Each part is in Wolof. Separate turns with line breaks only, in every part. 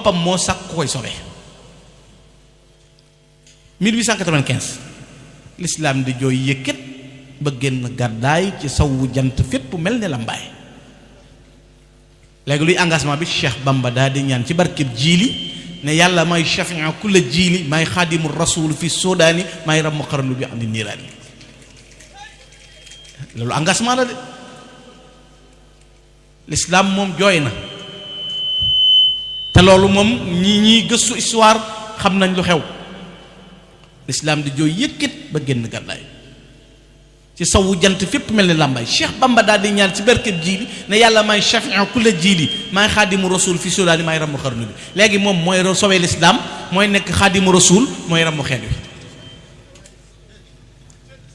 boppam moo sàkk koy sobe 1895 l'islam di jooy yëkkat ba génn gàddaay ci sawwu jant fépp mel ne la mbaay. léegi luy engagement bi Cheikh Bamba daal di ñaan ci barkeb jiili ne yàlla may shafia kulla jiili may xaadimu rasul fi sodaani may ram xaranu bi am di niiraani. loolu engagement la de l'islam moom jooy na te loolu moom ñi gëstu histoire xam nañ lu xew. l'islam di jooy yëkkat ba génn gàddaay ci sawu jant fépp mel ni làmbaay. Cheikh Bamba daal di ñaan ci berkeb jiili ne yàlla may shafia kulla jiili may xaadimu rasul fi sodaani may ramu xarnu bi. léegi moom mooy sowee l'islam mooy nekk xaadimu rasul mooy ramu xeet wi.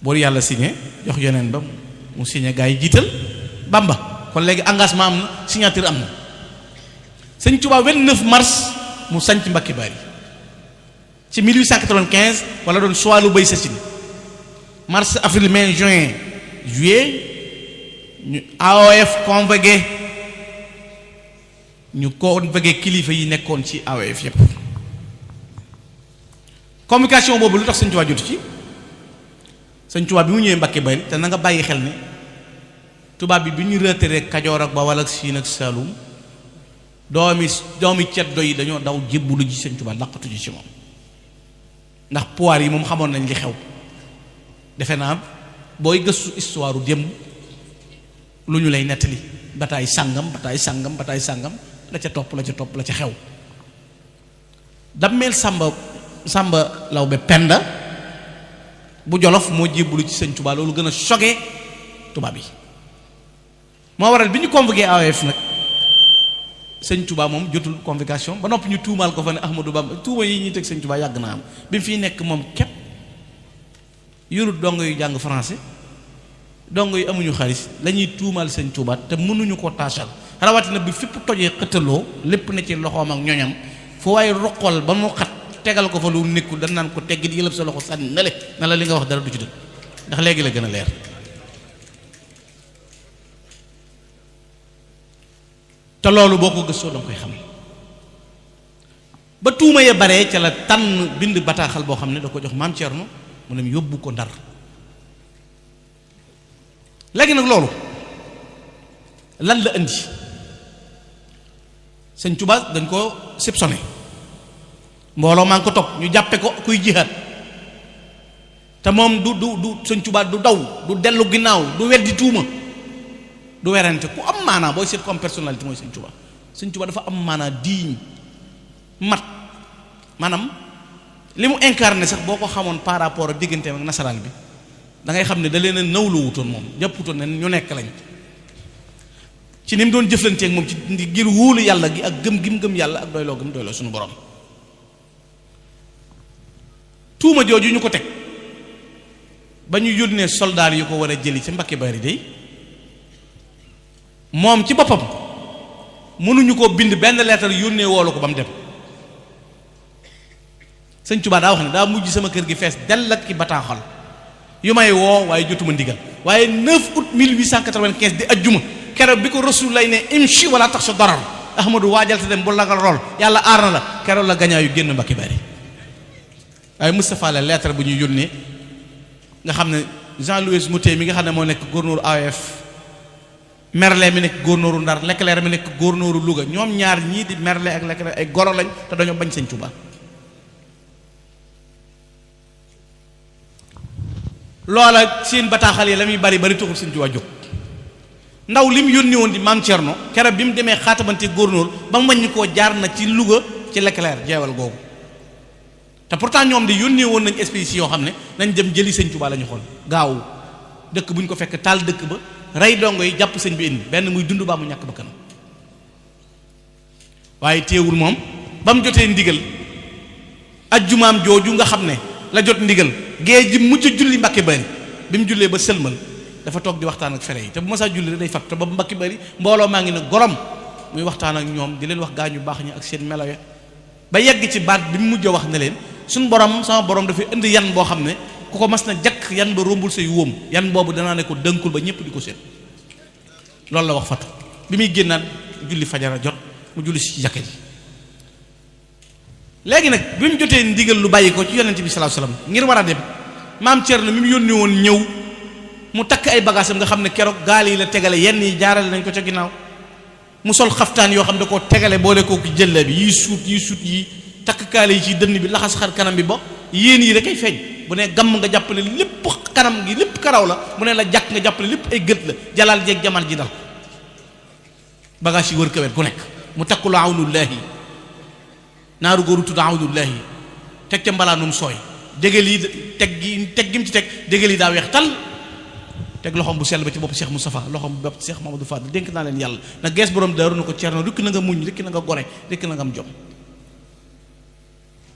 boolu yàlla signé jox yeneen ba mu signé gaa yi jiital Bamba kon léegi engagement am na signature am na. Sëñ Tuubaa 29 mars mu sanc Mbàkke Bari ci 1895 wala doon soit lu bay sasine mars avril mai juin juillet ñu AOF convoqué kilifa yi nekkoon ci AOF yépp. convocation boobu lu tax Sëñ Tuubaa jotu ci. Sëñ Tuubaa bi mu ñëwee Mbàkke Bari te na nga bàyyi xel ne tubaab bi ñu retiré Kajoor ak Bawol ak Siin ak Saalum doomi ceddo yi dañoo daw jébbalu ji Sëñ Tuubaa laqatu ji ci moom ndax pouvoir yi moom xamoon nañ li xew. defe naa booy gëstu histoire démb lu ñu lay nettali bataay sàngam la ca topp la ca xew. dammeel Sàmba Lawbe Penda bu Jolof moo jébbalu ci Sëñ Tuubaa loolu gën a choqué tubaab yi moo waral bi ñu convoqué AOF nag Sëñ Tuubaa moom jotul convocation ba noppi ñu tuumaal ko fa ne Ahmadou Bamba tuuma yi ñuy teg Sëñ Tuubaa yàgg na am bi mu fiy nekk moom képp yorut dongo yu jàng français dongo yu amuñu xaalis la ñuy tuumaal Sëñ Tuubaa te mënuñu ko taasal rawatina bi fépp tojee xëttaloo lépp ne ci loxoom ak ñoñam fu waaye roqol ba mu xat tegal ko fa lu nekkul dañ naan ko teggit yëlëb sa loxo sànni na le na la li nga wax dara du ci dëgg ndax léegi la gën a leer. te loolu boo ko gëstoo danga koy xam ba tuuma ya bare ca la tànn bind bataaxal boo xam ne da ko jox maam Thierno mu ne yóbbu ko Ndar. léegi nag loolu lan la indi Sëñ Tuubaa dañ ko soupçonné mbooloo maa ngi ko topp ñu jàppe ko kuy jihaad te moom du Sëñ Tuubaa du daw du dellu ginnaaw du weddi tuuma du werante ku am maanaa booy seet comme personnalité mooy Sëñ Tuubaa. Sëñ Tuubaa dafa am maanaa diiñ mat maanaam li mu incarné sax boo ko xamoon par rapport ak digganteem ak nasaraan bi da ngay xam ne da leen a nawloo wutoon moom jàpputoon ne ñu nekk lañ ci ni mu doon jëflanteeg moom ci ngir wóolu yàlla gi ak gëm yàlla ak doyloo suñu borom. tuuma jooju ñu ko teg ba ñu yónnee soldaar yu ko war a jëli ci Mbàkke Bari day moom ci boppam mënuñu koo bind benn lettre yónnee woolu ko ba mu dem. Sëñ Tuubaa daa wax ne daa mujj sama kër gi fees dell ak ki bataaxal yu may woo waaye jotuma ndigal waaye 9 août 1895 di ajjuma keroog bi ko Rasul lay ne imshi wala tax sa darar Ahmadu waajal te dem bu lagal rol yàlla aar na la keroog la gañaa yu génn Mbàkke Bari. waaye Moustapha la lettre bu ñu yónnee nga xam ne Jean-Louis Moutet mi nga xam ne moo nekk gouverneur AOF Merlin mi nekk gouverneur Ndar Leclerc mi nekk gouverneur Louga ñoom ñaar ñii di Merlin ak Leclerc ay goro lañ te dañoo bañ Sëñ Tuubaa. loola seen bataaxal yi la muy bari taxul Sëñ Tuubaa jóg ndaw li mu yónni woon di maam Thierno keroog bi mu demee xaatabante góornóor ba mu wàññi koo jaar na ci Louga ci Leclerc jeewal googu te pourtant ñoom di yónnee woon nañ espèces yoo xam ne nañ dem jëli Sëñ Tuubaa la ñu xool gaaw dëkk bu ñu ko fekk taal dëkk ba rey dongo yi jàpp sëñ bi indi benn muy dund baa mu ñàkk ba kanam waaye teewul moom ba mu jotee ndigal ajjumaam jooju nga xam ne la jot ndigal gée ji mujj julli Mbàkke Bari bi mu jullee ba sëlmal dafa toog di waxtaan ak fere yi te bu ma saa julli rek day fat te ba Mbàkke Bari mbooloo maa ngi ne gorom muy waxtaan ak ñoom di leen wax gaañu baax ñi ak seen melo ya ba yegg ci baat bi mu mujj wax ne leen suñ borom sama borom dafay indi yan boo xam ne ku ko mas na jakk yan ba rombul say wóom yan boobu danaa ne ko dënkul ba ñëpp di ko seet loolu la wax fatu bi muy génnaat julli fajara jot mu julli si jàkka ji léegi nag bi mu jotee ndigal lu bàyyi ko ci yonent bi sallallahu alayhi wasallam ngir war a dem maam Cerno mi mu yónni woon ñëw mu takk ay bagaasam nga xam ne keroog gaal yi la tegale yenn yi jaarale nañ ko ca ginnaaw mu sol xaftaan yoo xam ne da koo tegale boole koo ki jëlle bi yii suut yi takk kaale yi ci dënn bi laxas xar kanam bi ba yéen yi rek ay feeñ bu ne gàmm nga jàpp ne lépp kanam gi lépp karaw la mu ne la jàkk nga jàpp ne lépp ay gët la jalal jeeg jamal ji dal bagage yi wër kawet ku nekk mu takkul awnullahi naaru góoru tudd awnullahi teg ca mbalaanum sooy déggal yi teg gi mu ci teg déggal yi daa weex tal teg loxoom bu sell ba ci bopp Cheikh Moustapha loxoom bu bopp Cheikh Mamadou Fadl dénk naa leen yàlla na gees borom daaru na ko Cerno rikk na nga muñ rikk na nga gore rikk na nga am jom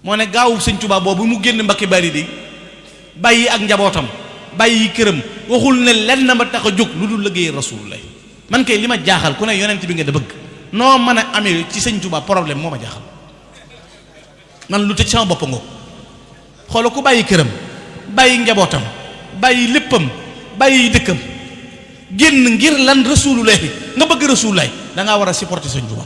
moo ne gaawu sëñ Tuubaa boobu mu génn Mbàkke Bari di bàyyi ak njabootam bàyyi këram waxul ne lenn ma tax a jóg lu dul liggéey Rasulullah man kay li ma jaaxal ku ne yonent bi nga da bëgg noo mën a amee ci sëñ Tuubaa problème moo ma jaaxal man lu tëj sama bopp ngoo xoola ku bàyyi këram bàyyi njabootam bàyyi léppam bàyyi dëkkam génn ngir lan Rasulullah nga bëgg Rasulullah da ngaa war a supporter sëñ Tuubaa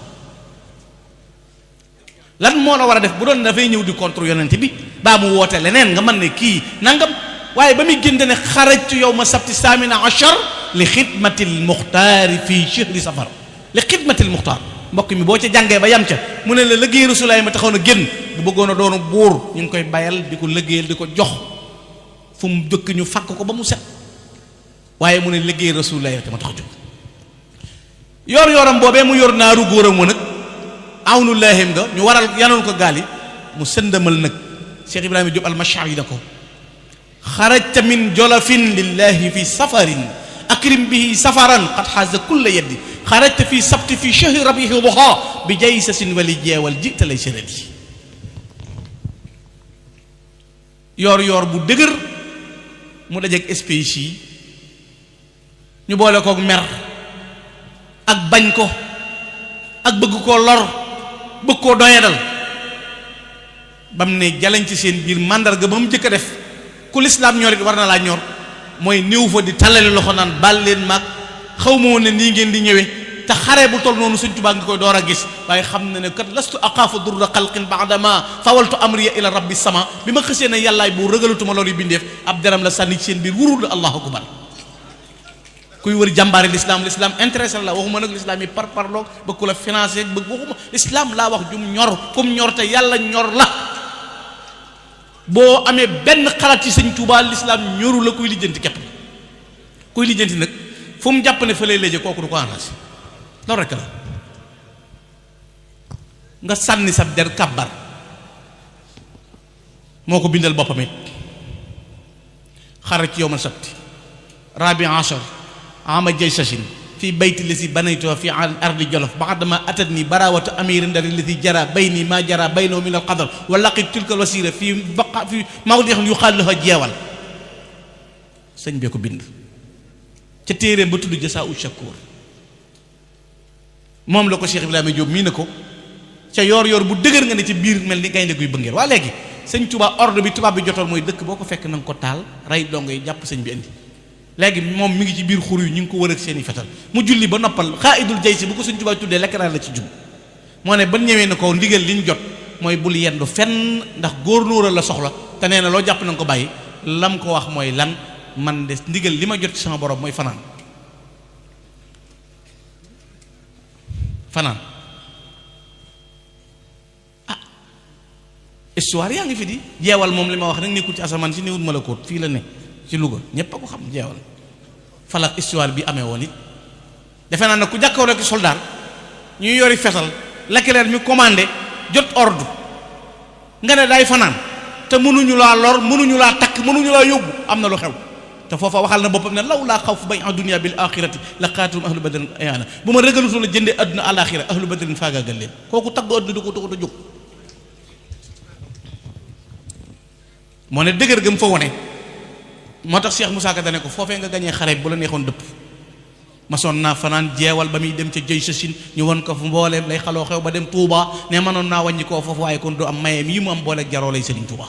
lan moo la war a def bu doon dafay ñëw di contre yonent bi baa mu woote leneen nga mën ne kii nangam waaye ba muy génte ne xarajtu yawma sabti samina achar li xidmatil muxtaari fii chehri safar li xidmatil muxtaar mbokk mi boo ca jàngee ba yam ca mu ne la liggéey Rasulaay ma taxaw na génn bu bëggoon a doonu buur ñu ngi koy bayal di ko liggéeyal di ko jox fu mu dëkk ñu fakk ko ba mu set waaye mu ne liggéey Rasulaay te ma tax a jóg yor yoram boobee mu yor naaru góoram wa nag awnu laahim nga ñu waral yanoon ko gaal yi mu sëndamal nag Cheikh Ibrahima Diop al-Mash'ari yi na ko xarajta min jolofin lillahi fi safarin akrim bihi safaran qad xaaza kulla yeddi xarajta fi sabti fi shahri rabihi duha bi jaysasin wali jeewal jita lay sëradi yor bu dëgër mu dajeeg espèce yi ñu boole koog mer ak bañ ko ak bëgg koo lor bëgg koo doyadal ba mu ne jalañ ci seen biir màndarga ba mu jëkk a def ku lislaam ñor it war na laa ñor mooy néew fa di tallale loxo naan baal leen maag xaw ma woon ne nii ngeen di ñëwee te xare bu toll noonu Sëñ Tuubaa nga koy door a gis waaye xam na ne kat lastu aqaafu durra xalqin baadama fawaltu amriya ila rabbi sama bi ma xësee ne yàllaay bu rëgalatuma loolu yu bindeef ab deram la sànni ci seen biir wurul allahu akbar kuy wër jàmbaare l'islam intéressé la waxuma nag l'islam yi parloog bëgg ku la financé bëgg waxuma l'islam laa wax jum ñor comme ñor te yàlla ñor la boo amee benn xalaat ci Sëñ Tuubaa l'islam ñoru la kuy lijjanti képp kuy lijjanti nag fu mu jàpp ne fa lay léje kooku du ko engagé loolu rekk la nga sànni sa der kàbbar moo ko bindal boppam it xaraj yawmal sabti rabi ashar ama jaysasin fi bayti lasi banaytuha fi ardi jolof baadama atatni barawatu amiri ndari lati jara bayni ma jara baynahu min alqadar wa laqit tilka alwasira fi baqa fi mawdi'in yuqaal lahu jeewal sëñ bee ko bind ca téeréem ba tudd Jasaa'u Shakuur moom la ko Cheikh Ibrahima Diop mii na ko ca yor bu dëgër nga ne ci biir mel ni gaynde guy bëngeer waa léegi sëñ Tuubaa ordre bi tubaab bi jotoon mooy dëkk boo ko fekk na nga ko taal rey dongo yi jàpp sëñ bi indi léegi moom mi ngi ci biir xur yu ñu ngi ko wër ak seen i fetal mu julli ba noppal xaaidul jay si bu ko Sëñ Tuubaa tuddee lekkaraan la ci jub moo ne ba ñëwee na ko ndigal li ñu jot mooy bul yendu fenn ndax góor-nóoral la soxla te nee na loo jàpp na nga ko bàyyi lam ko wax mooy lan man de ndigal li ma jot ci sama borom mooy fanaan histoire yaa ngi fi di jeewal moom li ma wax rek nekkul ci asamaan si néewul malakoot fii la ne ci Louga ñépp a ko xam jeewal falak histoire bi amee woon it defe naa ne ku jàkkaw rek soldat ñuy yori fetal Leclerc mi commandé jot ordre nga ne day fanaan te mënuñu laa lor mënuñu laa takk mënuñu laa yóbbu am na lu xew te foofa waxal na boppam ne law laa xawf bay en dunia bil axirati la qaatilum ahlu badrin ayaana bu ma rëgalutu la jëndee adduna alaxira ahlu badrin faagaagal leen kooku tagg adduna du ko taxut a jóg moo ne dëgër gëm fa wone moo tax Cheikh Moussa Ka dane ko foofee nga gañee xare bu la neexoon dëpp masoon naa fanaan jeewal ba muy dem ca jëy sa sin ñu won ko fu mbooleem lay xaloo xew ba dem Touba ne mënoon naa wàññi koo foofu waaye kon du am mayeem yi mu am booleeg jaroo lay Sëriñ Touba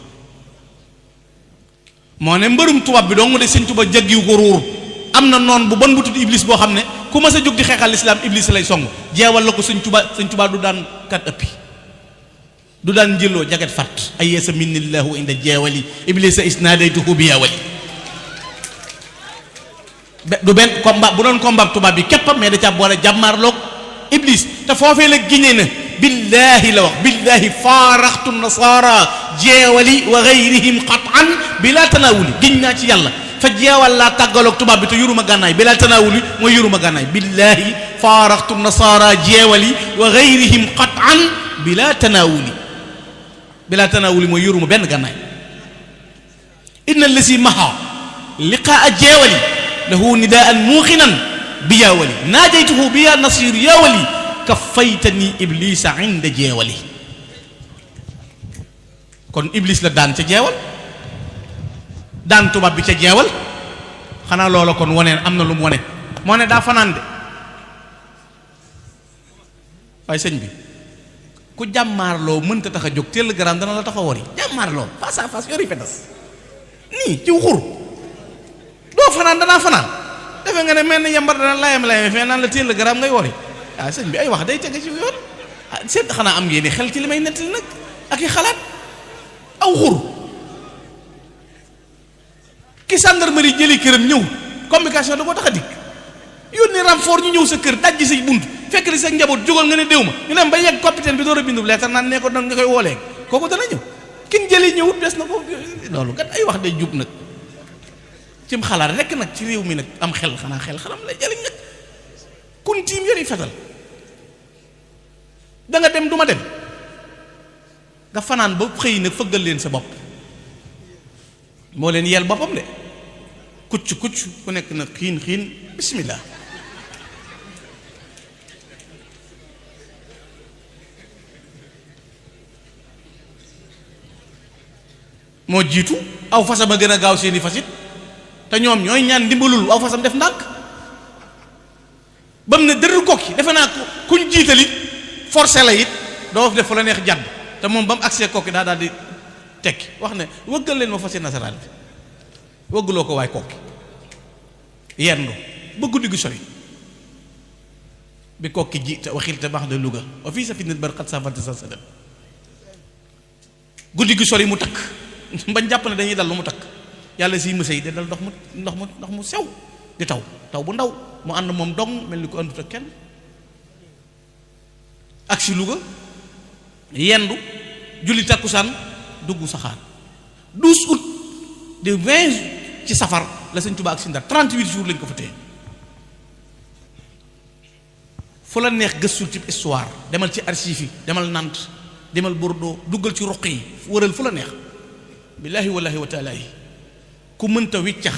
moo ne mbërum tubaab bi dong de Sëriñ Touba jaggiw ko ruur am na noon bu bon bu tudd Iblis boo xam ne ku mas a jóg di xeexal lislaam Iblis lay song jeewal la ko Sëriñ Touba du daan kat ëppi du daan njëloo jaget fat ay yeesa minnillahu inda jeewali iblisa isnadaytuhu bi yawali du benn combat bu doon combat tubaab bi képpam mais da ca boole jàmmaarloog iblis te foofee la giñee na billahi la wax billahi faaraxtu nasara jeewali wa gayrihim qat'an bila tanawuli giñ naa ci yàlla fa jeewal laa tàggaloog tubaab bi te yuruma gànnaay bila tanawuli mooy yuruma gànnaay billahi faaraxtu nasara jeewali wa gayrihim qat'an bila tanawuli mooy yuruma benn gànnaay inna lasi maha liqaa jeewali lahu nidaan muuxinan bi yaawali naajaytuhu bi ya nasir yaawali kafaytani iblisa inda jeewali kon iblis la daan ca jeewal daan tubaab bi ca jeewal xanaa loola kon woneen am na lu mu wone moo ne daa fanaan de waaye sëñ bi ku jàmmaarloo mënta tax a jóg télégramme dana la tax a wari jàmmaarloo face à face yori fetas nii ci xur doo fanaan danaa fanaan defe nga ne mel ni yambar dana layam fee naan la télégramme ngay wori waaw sëñ bi ay wax day tege ci yoon seet xanaa am ngeen ni xel ci li may nettali nag ak i xalaat aw xur ki gendarmerie jëli këram ñëw communication da koo tax a dikk yónni renfort ñu ñëw sa kër dajji say bunt fekk li sa njaboot jógal nga ne déw ma ñu dem ba yegg capitaine bi door a bindu lettre naan nee ko dan nga koy woolee kooku dana ñëw kin jëli ñëwut des na ko loolu kat ay wax day jub nag cim xalaat rekk nag ci réew mi nag am xel xanaa xel xalam lay jëliñ nag kun tiim yori fetal da nga dem du ma dem nga fanaan ba xëy nag fëggal leen sa bopp moo leen yel boppam de kucc ku nekk na xiin bismillah moo jiitu aw fasam a gën a gaaw seeni fasit te ñoom ñooy ñaan ndimbalul aw fasam def ndànk ba mu ne dërër kokki defe naa kuñ jiital it forcé la it doo def fa la neex jàdd te moom ba mu agsee kokki daal di tekki wax ne wëggal leen ma fasi nasaraan bi wëggaloo ko waay kokki yendu ba guddi gi sori bi kokki ji te waxil te baax de Louga wa fii sa fi nit bar xat safante sa sadam guddi gi sori mu takk bañ jàpp ne dañuy dal lu mu takk yàlla siy mësa yi de dal ndox mu sew di taw bu ndaw mu ànd moom dong mel ni ko àndut ak kenn ak si Louga yendu julli takkusaan dugg saxaar 12 août de 20 ci safar la sëñ Tuubaa ak si Ndar 38 jours lañ ko fa téye fu la neex gëstul ci histoire demal ci archives yi demal Nantes demal Bordeaux duggal ci ruq yi wëral fu la neex billaahi wallaahi wa taala yi ku mënta wiccax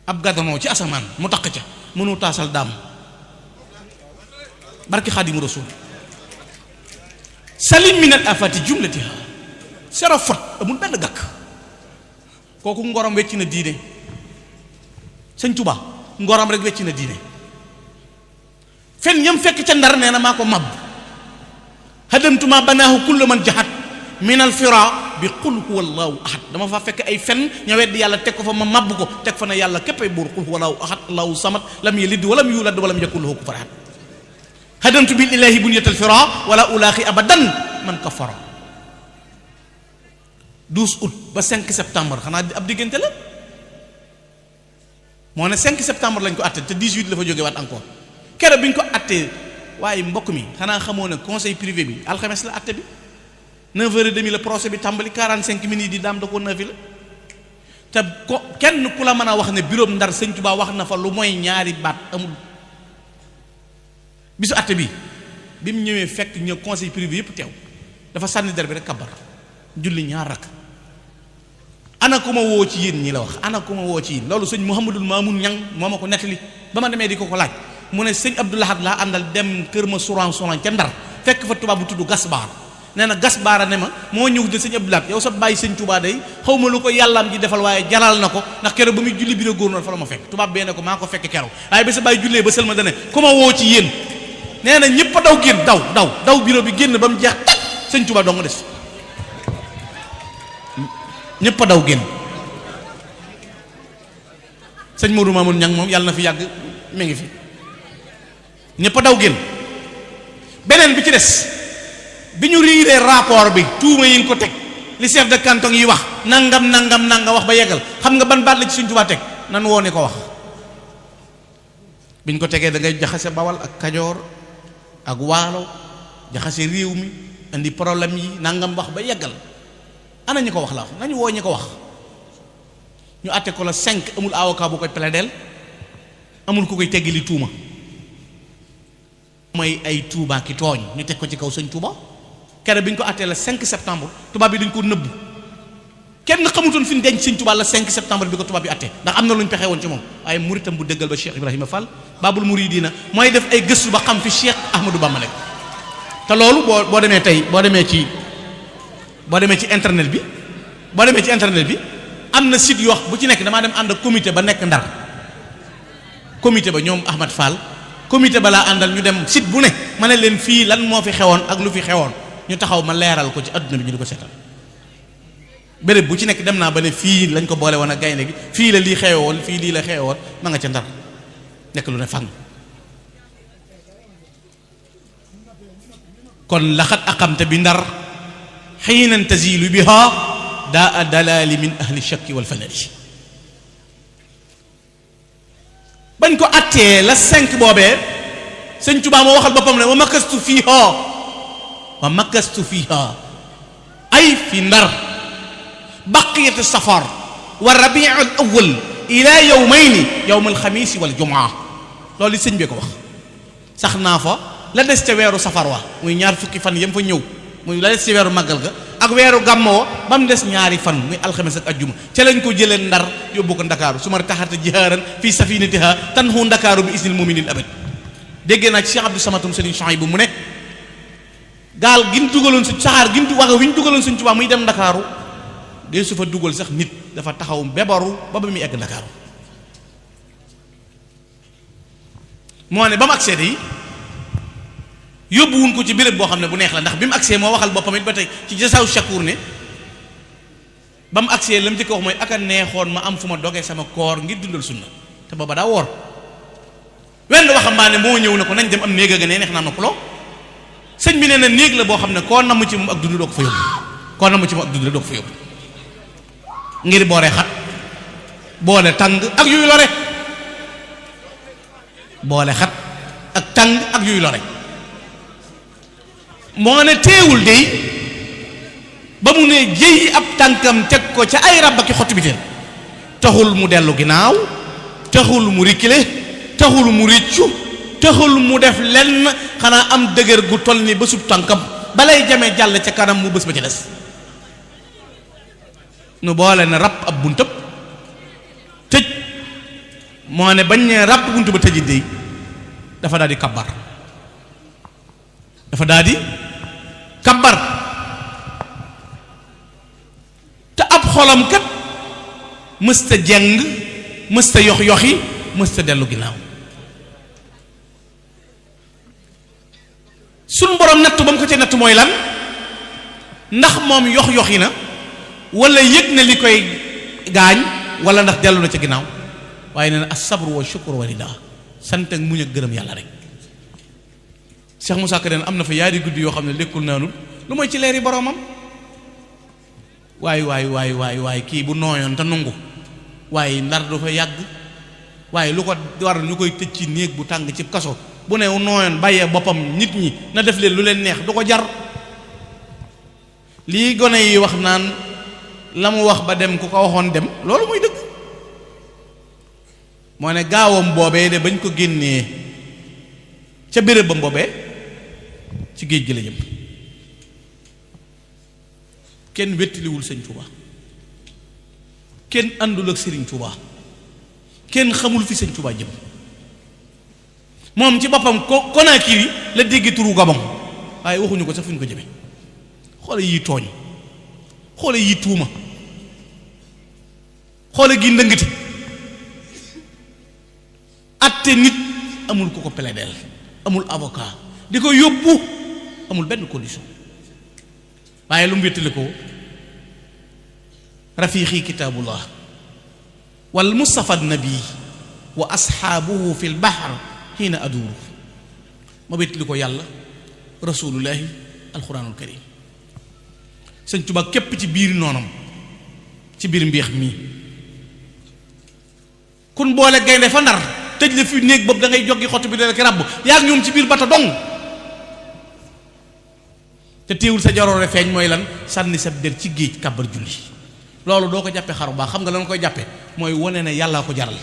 ab gadanoo ci asamaan mu taq ca mënu taasal daam barki Xaadimu Rasuul salim min al afati jumlatiha sero fot amul benn gàkk kooku ngorom wecci na diine sëñ Tuubaa ngorom rek wecci na diine fen ñam fekk ca Ndar nee na maa ko mab hadamtuma banaahu kullu man jahat min al fira bi qul huwa allahu ahad dama fa fekk ay fen ña weddi yàlla teg ko fa ma màbb ko teg fa ne yàlla képp ay buur qul huwa allahu ahad allahu samad lam yalid walam yulad walam yakul lahu kufuwan ahad hadamtu bil ilahi bunyatal fira wala ulaaxi abadan man kafara 12 août ba 5 septembre xanaa ab diggante la moo ne 5 septembre lañ ko atte te 18 la fa jóge waat encore keroog bi ñu ko attee waaye mbokk mi xanaa xamoo ne conseil privé bi alxames la atte bi 9h30 la procès bi tàmbali 45 minutes di daam da ko 9 la te ko kenn ku la mën a wax ne bureau Ndar sëñ Tuubaa wax na fa lu mooy ñaari baat amul bisu atte bi bi mu ñëwee fekk ñëw conseil privé yëpp teew dafa sànni der bi rek kabar julli ñaar rakk ana ku ma woo ci yéen ñi la wax ana ku ma woo ci yéen loolu sëñ Mouhamadul Mamoun Ñang moo ma ko nettali ba ma demee di ko laaj mu ne sëñ Abdou Lahad laa àndal dem kër ma suran ca Ndar fekk fa tubaab bu tudd Gasbaar nee na Gasbaara ne ma moo ñëw de sëñ Abdou Lahad yow sa bàyyi sëñ Tuubaa day xaw ma lu ko yàllaam ji defal waaye jalal na ko ndax keroog ba muy julli bureau gouverneur fa la ma fekk tubaab bee ne ko maa ko fekk keroog waaye ba sa bàyyi jullee ba sël ma dane ku ma woo ci yéen nee na ñëpp a daw génn daw bureau bi génn ba mu jeex tak sëñ Tuubaa doo nga des ñëpp a daw génn sëñ Modou Mamoun Ñang moom yàlla na fi yàgg mi ngi fi ñëpp a daw génn beneen bi ci des bi ñu riiree rapport bi tuuma yi nga ko teg li chef de canton yi wax nangam wax ba yeggal xam nga ban baat la ci Sëñ Tuubaa teg nan woone ko wax biñ ko tegee da ngay jaxase Bawal ak Kajoor ak Waalo jaxase réew mi indi problème yi nangam wax ba yeggal ana ñi ko wax la wax nañu woo ñi ko wax ñu àtte ko la 5 amul avocat bu koy plaidel amul ku koy teggi li tuuma mooy ay tuubaa ki tooñ ñu teg ko ci kaw Sëñ Tuubaa kere bi ñu ko àttee la 5 septembre tubaab bi dañ ko nëbb kenn xamutoon fi ñu denc Sëñ Tuubaa la 5 septembre bi ko tubaab bi àttee ndax am na lu ñu pexe woon ci moom waaye muritam bu dëggal ba Cheikh Ibrahima Fall Babul Muridina mooy def ay gëstu ba xam fi Cheikh Ahmadou Bamba nekk te loolu boo demee tey boo demee ci internet bi am na site yoo bu ci nekk damaa dem ànd ak comité ba nekk Ndar comité ba ñoom Ahmad Fall comité ba laa àndal ñu dem site bu ne ma ne leen fii lan moo fi xewoon ak lu fi xewoon ñu taxaw ma leeral ko ci adduna bi ñu di ko seetal béréb bu ci nekk dem naa ba ne fii lañ ko boole woon ak gaynde gi fii la lii xewoon fii lii la xewoon ma nga ca Ndar nekk lu ne fang kon laxat aqamte bi Ndar xiinan tazilu biha daa dalali min ahli shakki wal fanari bañ ko attee la 5 boobee Sëñ Tuubaa moo waxal boppam ne wa makastu fiha ay fi Ndar baqiyatu safar wa rabiul awwal ila yawmayni yawmal xamiisi wal jumaa loolu sëñ bi ko wax sax naa fa la des ca weeru safar wa muy ñaar fukki fan yam fa ñëw muy la des ca weeru màggal ga ak weeru gàmmoo ba mu des ñaari fan muy alxames ak ajjuma ca lañ ko jëlee Ndar yóbbu ko Ndakaaru su ma taxarte jihaaran fii safinatiha tanhu Ndakaaru bi isnil mu'minin abad déggee naa ci Cheikh Abdou Samatum Serigne Chouaïbou bu mu ne gaal gi ñu dugaloon su saxaar gi ñu waga wi ñu dugaloon Sëñ Tuubaa muy dem Ndakaaru dee su fa dugal sax nit dafa taxaw bebaru ba muy egg Ndakaaru moo ne ba mu agsee yi yóbbuwuñ ko ci béréb boo xam ne bu neex la ndax bi mu agsee moo waxal boppam it ba tey ci Jasaaw Shakuur ne ba mu agsee la mu jëkk wax mooy aka neexoon ma am fu ma dogee sama koor ngir dundal sunna te booba daa woor wenn waxambaane moo ñëw na ko nañ dem am néeg ga ne neex naa noppaloo sëñ bi nee na néeg la boo xam ne koo namm ci moom ak dund doo ko fa yóbbu koo namm ci moom ak dund doo ko fa yóbbu ngir booree xat boole tàng ak yuy lore boole xat ak tàng ak yuy lore moo ne teewul dey ba mu ne jëy ab tànkam teg ko ca ay rab ak xottu biteel taxul mu dellu ginnaaw taxul mu rikkile taxul mu riccu taxul mu def lenn xanaa am dëgër gu toll ni bésub tànkam balay jamee jàll ca kanam mu bés ba ci des nu boole ne ràpp ab buntab tëj moo ne bañ ne ràpp buntu ba tëji dey dafa daal di kabbar te ab xolam kat mësta jeng mësta yox-yoxi mësta dellu ginnaaw suñ borom nattu ba mu ko ca nattu mooy lan ndax moom yox-yoxi na wala yëg na li koy gaañ wala ndax dellu na ca ginnaaw waaye nee na as-sabru wa shukru wa ridaa sant ak muñ ak gërëm yàlla rek Cheikh Moussa Ka den am na fa yaari guddi yoo xam ne lekkul naanul lu mooy ci leeri boromam waay kii bu nooyoon te nungu waaye Ndar du fa yàgg waaye lu ko war ñu koy tëj ci néeg bu tàng ci kaso bu ne nooyoon bàyyee boppam nit ñi na def leen lu leen neex du ko jar lii gone yi wax naan la mu wax ba dem ku ko waxoon dem loolu muy dëgg moo ne gaawam boobee de bañ ko génnee ca béréb ba boobee ci géej gi la jëm kenn wettiliwul Sëñ Tuubaa kenn àndul ak Sëriñ Tuubaa kenn xamul fi Sëñ Tuubaa jëm moom ci boppam Conakry la dégg turu Gabon waaye waxuñu ko sax fu ñu ko jëme xoole yi tooñ xoole yi tuuma xoole gi ndëngati atte nit amul ku ko plaidel amul avocat di ko yóbbu amul benn condition waaye lu mu wéttali ko rafiqi kitaabullah wal mustafa nabi wa asxaabuhu fi lbahr xiina aduuru ma wéttali ko yàlla rasulullahi alxuraanul karim sëñ Tuubaa képp ci biir noonam ci biir mbiix mii kun boole gaynde fa Ndar tëj la fi néeg boobu da ngay joggi xottu bi dala ki ràbb yaa ngi ñoom ci biir bata dong te téewul sa jaroore feeñ mooy lan sànni sa der ci géej kàbbar julli loolu doo ko jàppe xaru baax xam nga lan koy jàppe mooy wane ne yàllaa ko jaral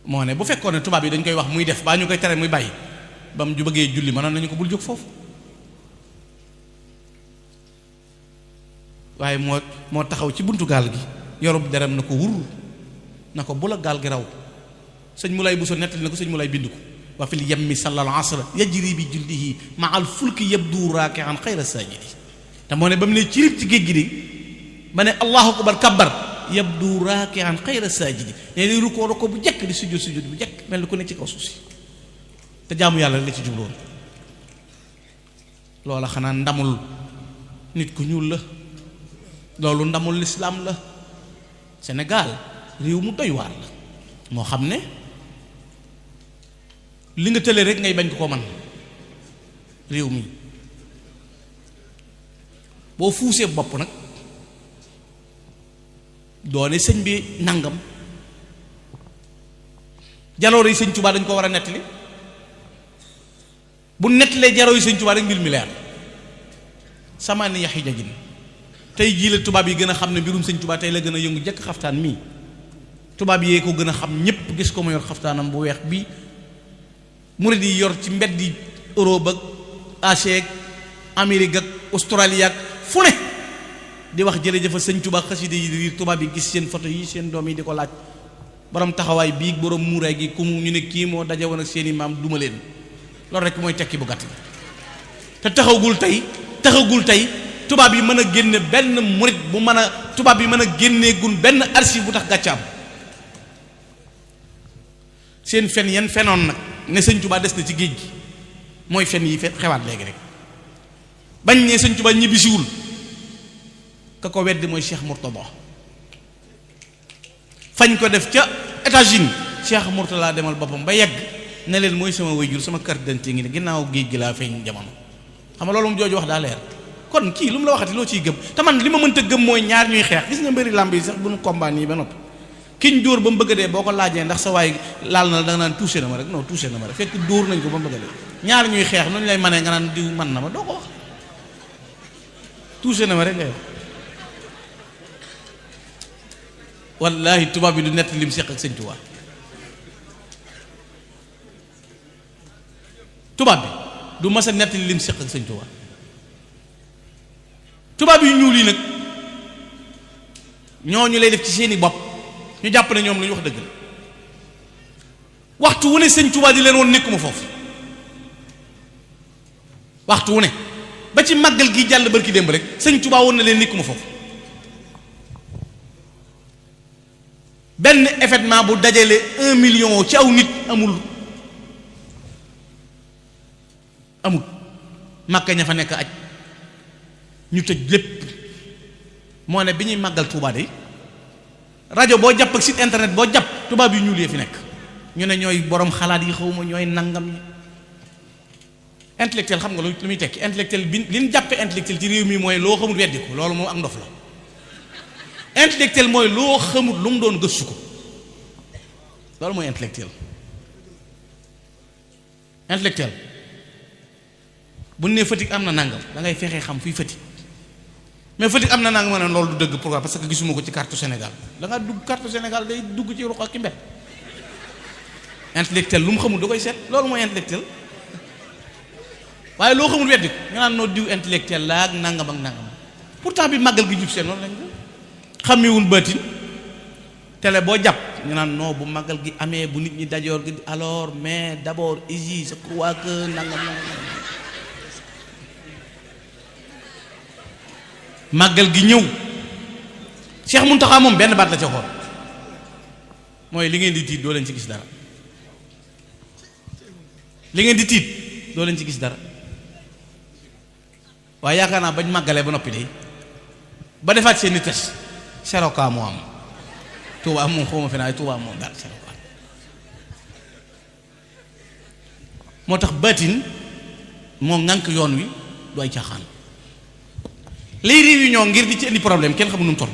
moo ne bu fekkoon ne tubaab yi dañ koy wax muy def baa ñu koy tere muy bàyyi ba mu ju bëggee julli mënoon nañu ko bul jóg foofu waaye moo taxaw ci buntu gaal gi yorub deram na ko wur na ko bu la gaal gi raw sëñ Moulay Bousso nettali na ko sëñ Moulay bind ko wa fil yammi sallal asr yajri bi juldihi ma al fulki yabdu raaki'an xayra saajidi te moo ne ba mu ne ci ci géej gi de ba ne allahu akbar kabbar yabdu raaki'an xayra saajidi ne ni rukkoo rukkoo bu jekk di sujjóot bu jekk mel ni ku ne ci kaw suuf si te jaamu yàlla la ci jubloon loola xanaa ndamul nit ku ñuul la loolu ndamul lislaam la Sénégal réew mu doy waar la moo xam ne li nga tële rek ngay bañ ko man réew mi boo fuusee bopp nag doone sëñ bi nangam jaloore yi sëñ Tuubaa dañ ko war a nettali bu nettalee jaroo yi sëñ Tuubaa rek mbir mi leer sama ni yaxi jajin tey jii la tubaab yi gën a xam ne mbirum sëñ Tuubaa tey la gën a yëngu jëkk xaftaan mii tubaab yee ko gën a xam ñépp gis ko ma yor xaftaanam bu weex bi murid yi yor ci mbeddi Europe ak Asie ak Amérique ak Australie ak fu ne di wax jërëjëfa sëñ Tuubaa xasida yi riir tubaab yi gis seen photo yi seen doom yi di ko laaj borom taxawaay bii borom muuraay gi ku mu ñu ne kii moo daje woon ak seeni maam duma leen loolu rek mooy tekki bu gàtt te taxagul tey tubaab yi mën a génne benn murid bu mën a tubaab yi mën a génnee gun benn archive bu tax gàccaam seen fen yan fenoon nag ne sëñ Tuubaa des na ci géej gi mooy fen yi xewaat léegi rek bañ ne sëñ Tuubaa ñibbisiwul ka ko weddi mooy Cheikh Mourtada fañ ko def ca États-Unis Cheikh Mourtada demal boppam ba yegg ne leen mooy sama waajur sama carte d'identité ngi ne ginnaaw géej gi laa feeñ jamono xam nga loolu mu jooju wax daa leer kon kii lu mu la waxati loo ciy gëm te man li ma mënta gëm mooy ñaar ñuy xeex gis nga mbëri làmb yi sax bu nu combat nii ba noppi kiñ dóor ba mu bëgg a dee boo ko laajee ndax sa waay laal na la da nga naan touché na ma rek non touché na ma rek fekk dóor nañ ko ba mu bëgg a dee ñaar ñuy xeex nu ñu lay manee nga naan diw man na ma doo ko wax touché na ma rek ngay wax wallaahi tubaab bi du nett lim seq ak sëñ Tuubaa tubaab bi du mas a nett lim seq ak sëñ Tuubaa tubaab yu ñuul yi nag ñooñu lay def ci seeni bopp ñu jàpp ne ñoom lu ñu wax dëgg la waxtu wu ne sëñ Tuubaa di leen woon nekkuma foofu waxtu wu ne ba ci màggal gi jàll barki démb rek sëñ Tuubaa woon na leen nekkuma foofu benn événement bu dajale 1 million ci aw nit amul Makka ña fa nekk aj ñu tëj lépp moo ne bi ñuy màggal Tuubaa de rajo boo jàpp ak site internet boo jàpp tubaab yu ñuul yee fi nekk ñu ne ñooy borom xalaat yi xawma ñooy nangam yi intellectuel xam nga lu muy tekki intellectuel bi li ñu jàppee intellectuel ci réew mi mooy loo xamul weddi ko loolu moom ak ndof la intellectuel mooy loo xamul lu mu doon gëstu ko loolu mooy intellectuel bu ne Fatick am na nangam da ngay fexee xam fuy Fatick mais Fatick am na nangam ma ne loolu du dëgg pourquoi parce que gisuma ko ci carte Sénégal da nga dugg carte Sénégal day dugg ci ruq ak ki mbet intellectuel lu mu xamul da koy seet loolu mooy intellectuel waaye loo xamul weddi ko nga naan noo diw intellectuel la ak nangam ak nangam pourtant bi màggal gi jub seen noonu lañ ko xamewul baatin télé boo jàpp ñu naan non bu màggal gi amee bu nit ñi dajoor gi alors mais d'abord ici je crois que nangam màggal gi ñëw Cheikh Mountakha moom benn baat la ca xool mooy li ngeen di tiit doo leen ci gis dara li ngeen di tiit doo leen ci gis dara waaye yaakaar naa bañ màggalee ba noppi de ba defaat seeni test seroka moo am Touba moom xaw ma fi naa Touba moom daal seroka moo tax baatin moo ŋànk yoon wi du ay caaxaan lay réunion ngir di ci indi problème kenn xamul nu mu toll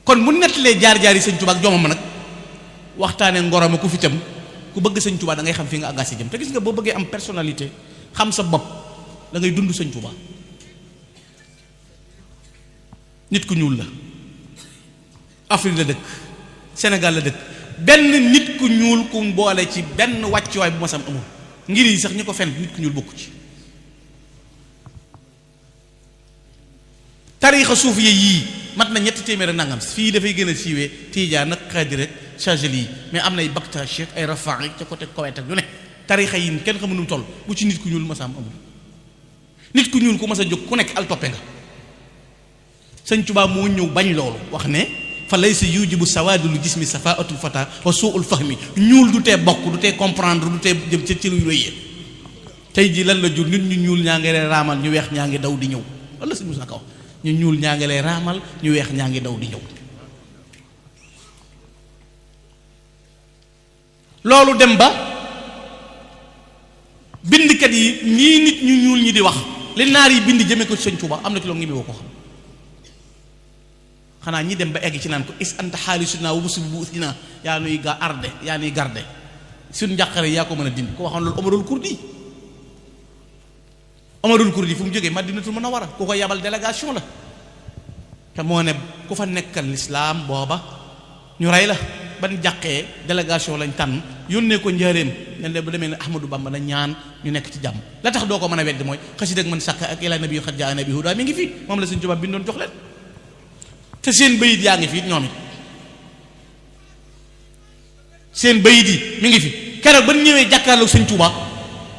kon mu nettalee jaar-jaar yi sëñ Tuubaa ak jomam nag waxtaanee ngoroma ku fi tam ku bëgg sëñ Tuubaa da ngay xam fi nga àggaasi jëm te gis nga boo bëggee am personnalité xam sa bopp da ngay dund sëñ Tuubaa nit ku ñuul la Afrique la dëkk Sénégal la dëkk benn nit ku ñuul ku boole ci benn wàccuwaay bu ma sam amul ngir yi sax ñi ko fenn nit ku ñuul bokku ci tariixa suuf yii mat na ñetti téeméer ak nangam fii dafay gën a siiwee Tijaan nag Xaadir rek Chazeli yi mais am na ay Baktashi ay Rafaa'i ca côté Koweït ak yu ne tariixa yi kenn xamul nu mu toll bu ci nit ku ñuul ma sam amul nit ku ñuul ku mas a jóg ku nekk al toppe nga sëñ Tuubaa moo ñëw bañ loolu wax ne fa laysa yujibu sawaadul jismi safaatul fata wa suul fahmi ñuul du tee bokk du tee comprendre du tee jëm ca cëruy rëy tey jii lan la jur nit ñu ñuul ñaa ngi lay raamal ñu weex ñaa ngi daw di ñëw wala sëñ Musaa Ka wax ñu ñuul ñaa ngi lay raamal ñu weex ñaa ngi daw di ñëw loolu dem ba bindkat yi ñii nit ñu ñuul ñi di wax li naar yi bind jëmee ko sëñ Tuubaa am na ci loo ngi mi woo ko xam xanaa ñi dem ba egg ci naan ko is anta xaalisuna wa musul bu usina yaa nuy yaa nuy garde suñ njàqare yaa ko mën a dindi ko waxoon loolu Omarul Kurdi fu mu jógee Madinatul Munawwara ku ko yabal délégation la te moo ne ku fa nekkal lislaam booba ñu rey la ban jàqee délégation lañ tànn yónnee ko njaareem ne bu demee ne Ahmadou Bamba na ñaan ñu nekk ci jàmm la tax doo ko mën a weddi mooy xasida ak man sàkka ak ilaa nabi xat jaa nabi hudaa mi ngi fi moom la Sëñ Tuubaa bindoon jox leen te seen bayit yaa ngi fi ñoom it seen bayit yi mi ngi fi keroog ba ñëwee jàkkaarloog Sëñ Tuubaa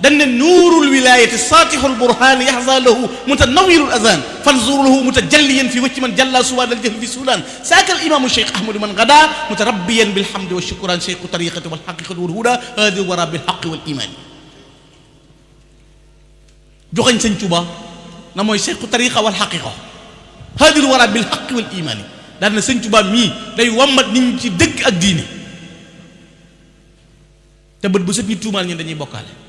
dañ ne nuurul wilaayati saatixul burhaan yaxza lahu mutanawwirul azaan fanzuruhu mutajalliyan fi wacci man jalla suwaadal jahl fi suudaan saakal imaamu Cheikh Ahmadu man gadaa mutarabbiyan bilhamdi wa shukran cheikhu tariqati wal haqiqati wal huda haadi wara bil haqqi wal imaani joxañ Sëñ Tuubaa na mooy cheikhu tariqa wal haqiqa haadi wara bil haqqi wal imaani daan na Sëñ Tuubaa mii day wammat nit ñi ci dëgg ak diine te bët bu set ñu tuumaal ñun dañuy bokkaale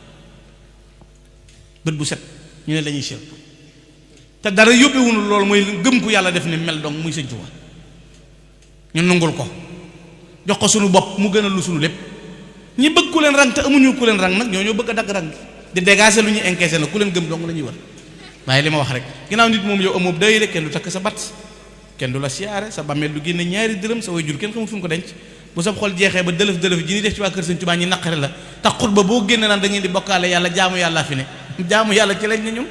bët bu set ñu ne lañuy shirk te dara yóbbewunu loolu mooy gëm ku yàlla def ne mel dong muy Sëñ Tuubaa ñu nungul ko jox ko sunu bopp mu gën a lu sunu lépp ñi bëgg ku leen rang te amuñu ku leen rang nag ñoo bëgg a dagg rang di dégager lu ñuy encaisser nag ku leen gëm dong la ñuy war waaye li ma wax rek ginnaaw nit moom yow amoo day rek kenn du takk sa bat kenn du la siyaare sa bàmmeel du génne ñaari dërëm sa way jur kenn xamul fu mu ko denc bu sa xol jeexee ba dëlëf ji ni def ci waa kër Sëñ Tuubaa ñi naqare la tax xutba boo génne naan da ngeen di bokkaale yàlla jaamu yàlla fi ne jaamu yàlla ci lañ ne ñun